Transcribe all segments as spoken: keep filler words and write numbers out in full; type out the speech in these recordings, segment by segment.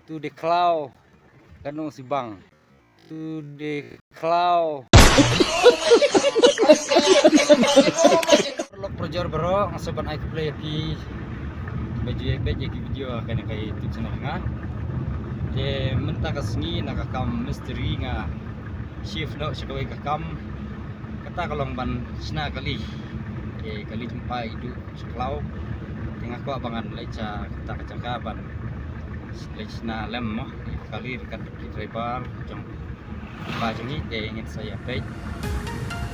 Tu de khlaw. Kano sibang. Tu de khlaw. Lok projor bro, nga sa ban ai khublei ïa phi ba ju ïa peit ïa ki video ha kane ka YouTube channel nga. Te mynta ka sngi na ka kam mistri nga shift noh sha kawei ka kam. Kata ka long ban shna kali. Te kali jumpa idu sha khlaw. Te nga kwah ba ngan leit sha kata ka jaka ban leit shna lem mo. Kali ryngkat ki driver jong ba jong ngi te ngin sa ïa peit.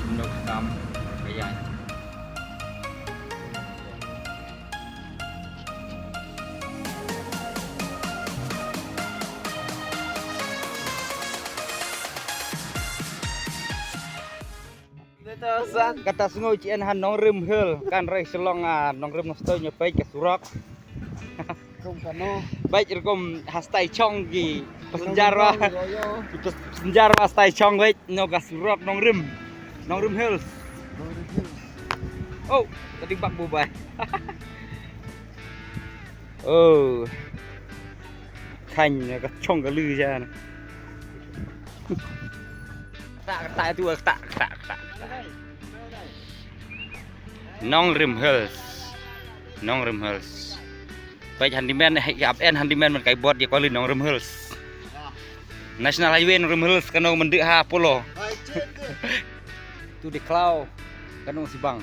Kumno ka kam ka ïaid. Kata sngew jin ha Nongrim Hill, kan rei Shillong, ah, Nongrim Nongstoiñ, peit ka surok. Kum kano? Peit rukom ha stai chong ki passenger wa. Yo, yo. Ki pas-, passenger wa stai chong, peit no ka surok Nongrim. Nongrim Hills. Nongrim Hills. Oh, tadi bak bubai. Oh. Khanh ka chong ka lư ja na. Kata, kata itu, kata, kata, kata. Nongrim Hills. Nongrim Hills. Peit handyman, eh, ïa ap en handyman man kai bot ïa kali Nongrim Hills. National Highway Nongrim Hills kano mynta ha Polo. Tu de khlaw kano sibang.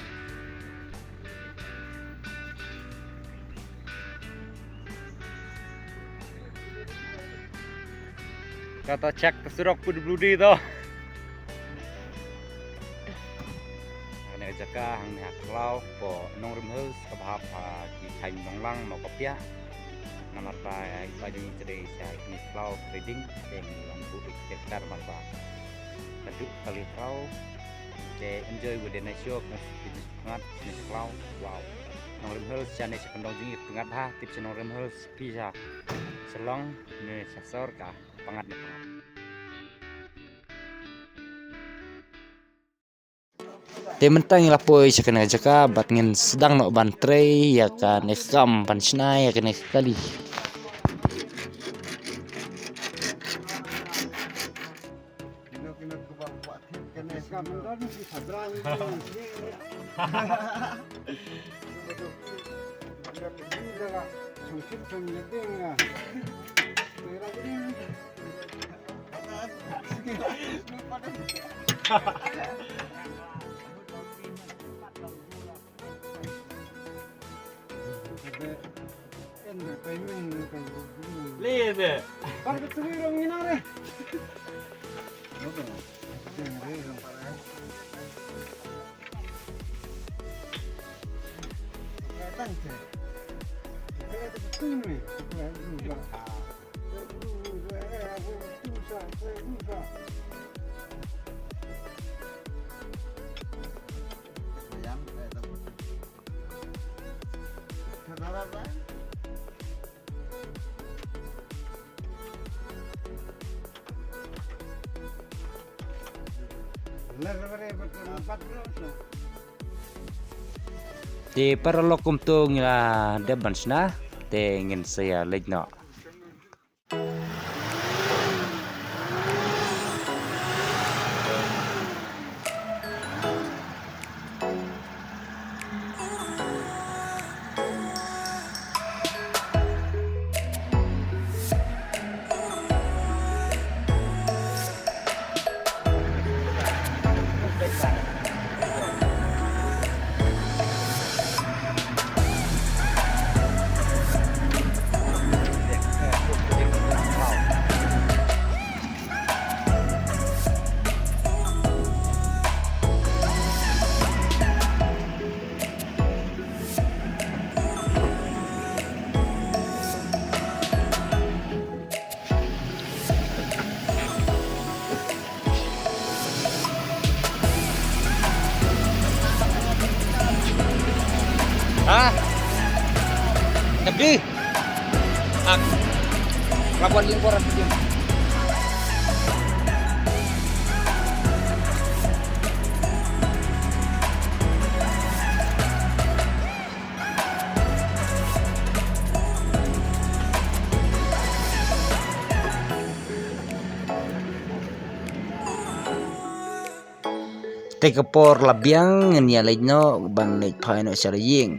Kata check ka surok P W D to. Kane ka jaka hangne ha khlaw po Nongrim Hills kaba hap ha ki thaiñ Nonglang Mawkapiah. Namar ba i pa jong ngi trei sha kine khlaw trading te ngi wan buh ïa ki tractor namar ba ka duk kali khlaw. Te enjoy with the nature, kane ka duk ngat kine khlaw. Wow. Nongrim Hills sha ne sha kyndong jong ngi ka duk ngat ha, tip sha Nongrim Hills phi sha Shillong ne sha sor ka pangat ne pangat. Te mynta ngi la poi sha kane ka jaka bad ngin sdang noh ban trei ïa kane ka kam ban shna ïa kane ka kali. Te paralok, kumto ngi la dep ban shna te ngin sa ïa leit noh. Ha? Tapi ak lawan impor aku. Te ka por la biang, ngin ïa leit noh, ban leit phai noh sha la ïing.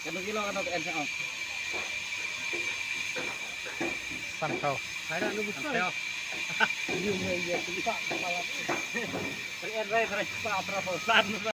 Kano kilo, kano ka en sa ong? San kau. Ai, dah, lu besar. San kau. Ri en rai, rai, sa, sa, sa, san.